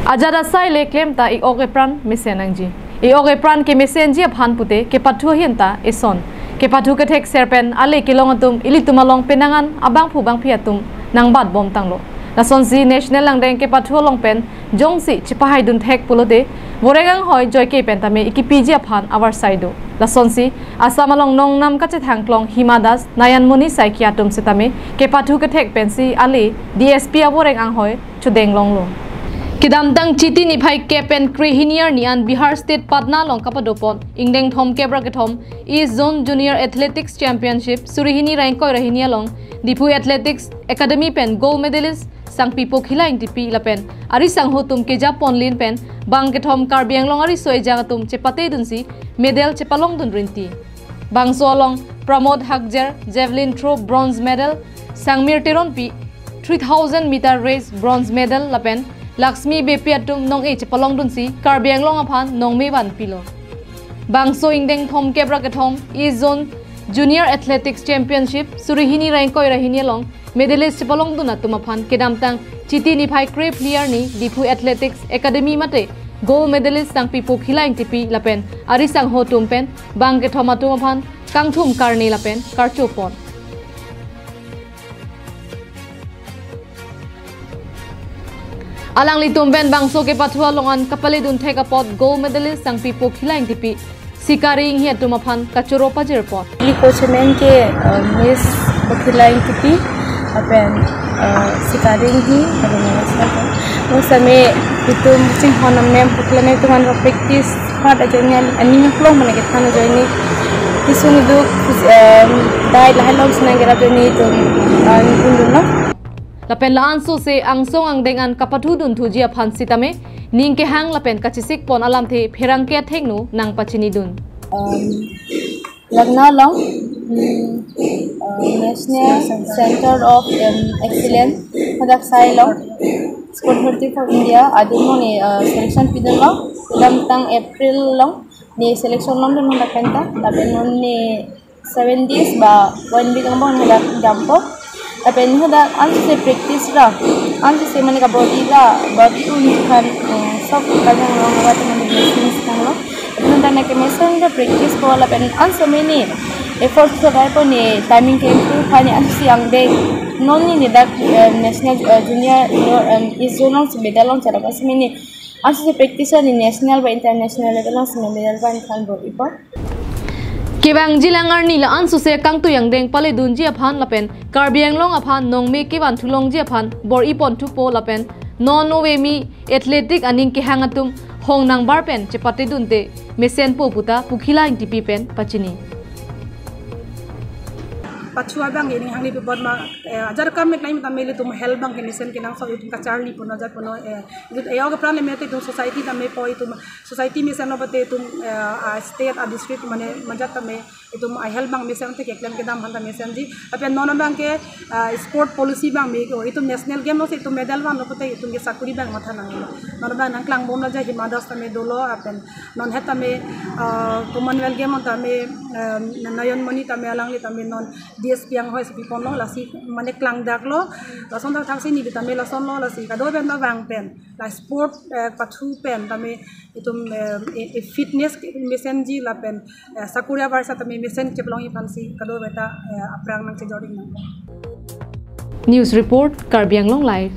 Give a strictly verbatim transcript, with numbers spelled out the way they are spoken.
Ajat asai le klem ta ik-ok epran mesen nangji. Ik-ok epran kemesenji aphan pute kepathu ahin ta eson. Kepathu kethek ser pen ale kelong atum ilitum along penangan abangphu bangphi atum nangbat bom tanglo. Lasonsi national angdeng kepathu along pen jongsi chepahaidun thek pulote voreng anghoi joike pen tame ikipiji aphan avarsai do. Lasonsi Assam along nongnam kachethang klong Hima Das, Nayan Muni Saikia atum setame kepathu kethek pensi ale D S P avoreng anghoi chodeng longlo. Kedamtang Chiti niphai kep pen krehini arni an Bihar State Patna along kapadopon ingdeng thomkep ra kethom East Zone Junior Athletics Championship suri hini ra ingkoi ra hini along Diphu Athletics Academy pen gold medalist Sangpi Pokhila Ingtipi lapen ari sangho atum kejapon lin pen bang kethom Karbi Anglong ariso ejang atum chepatedunsi medal chepalongdun rinti. Bangso along Pramod Hakjer, javelin throw, bronze medal, Sangmir Teronpi, three thousand meter race, bronze medal lapen Laxmi Beypi atum nong-e chepalongdunsi Karbi Anglong aphan nongme vanpilo. Bangso ingdeng thomkep ra kethom East Zone Junior Athletics Championship suri hini ra ingkoi ra hini along medalist chepalongdun atum aphan kedamtang Chiti niphai krephli arni Diphu Athletics Academy mate gold medalist Sangpi Pokhila Ingtipi lapen ari sangho atum pen bang kethom atum aphan kangthum karne lapen karchopon. Alanglitum pen bangso kepathu along an kapaledun thek apot gold medalist Sangpi Pokhila Ingtipi, Sikari Inghi atum aphan kachoro pajirpon. Ili coachman ke, uh, Miss Pokhila Ingtipi, lapen, uh, Sikari Inghi, lapen Miss Pokhila. Mo same itum chinghon ma'am Pokhila ma'am atum an practice hard ajoine aning aklong mane kethan ajoine. Kisung iduk, um, dai lahai long sinang kerap ajoine itum, uh, ningkundunlo. Lapen la-anso se angsong angdeng an kapathudun thuji aphan sitame ning kehang lapen kachisikpon alamthe pherangke athengno nangpachinidun. Um, Lucknow along, mm, uh, National Center of, um, Excellence hadak asai along Sport Authority for India adim along ne, uh, selection pidunlo. Kedamtang April along ne selection longdun hadak pen ta, lapen non ne seven days ba one week angbong hadak dampo. Lapen hadak ansi practice ra, ansi mane kabor-i ra, bor-i un kan, eh, sok kanyang long wat mane machines tanglo. Lapen hadak ne kemesen ra practice po lapen ansi mane effort so dai po ne timing ke improve pani ansi angdeng non ne dak, eh, national, eh, junior, eh, East Zone along si medal long chara ba si mane ansi practice ni national ba international level along si medal ban than bor-i po. Kevangji lang arni la-anso se kangtui angdeng paledunji aphan lapen Karbi Anglong aphan nongme kevan thulongji aphan bor-ipon thupo lapen non ove mi athletic aning kehang atum hong nangbar pen chepatedunte mesenpo puta Pokhila Ingtipi pen pachini. Pathu abang ke ning hangni pibot ma, eh, ajar kam mek lain tame ilitum health abang ke mesen kenangsot itum kacharli puno ajat puno, eh, itum, eh, ok pran le mete itum society tame po itum society mesenlo pate itum, eh, a state a district mane majat tame itum a health abang mesen te keklem kedam aphan ta mesenji. Lapen non abang ke, eh, sport policy abang me ko itum national game along si itum medal vanlo pate itum ke sakuri abang matha nanglo. Non abang nangklangbomlo ja Hima Das tame dolo lapen non het tame, eh, Commonwealth Game along tame, eh, Nayan Muni tame alangli tame non D S P anghoi si piponlo lasi mane klangdaklo. Lason thakthak si neli tame lasonlo lasi kadokave pen ta vang pen la sport, eh, pathu pen tame itum, eh, e, e fitness mesenji lapen, eh, sakuri avarsai tame mesen chepalongji aphan si kadokave ta, eh, aphrang nangchejor-i nang. News report, Karbi Anglong Live.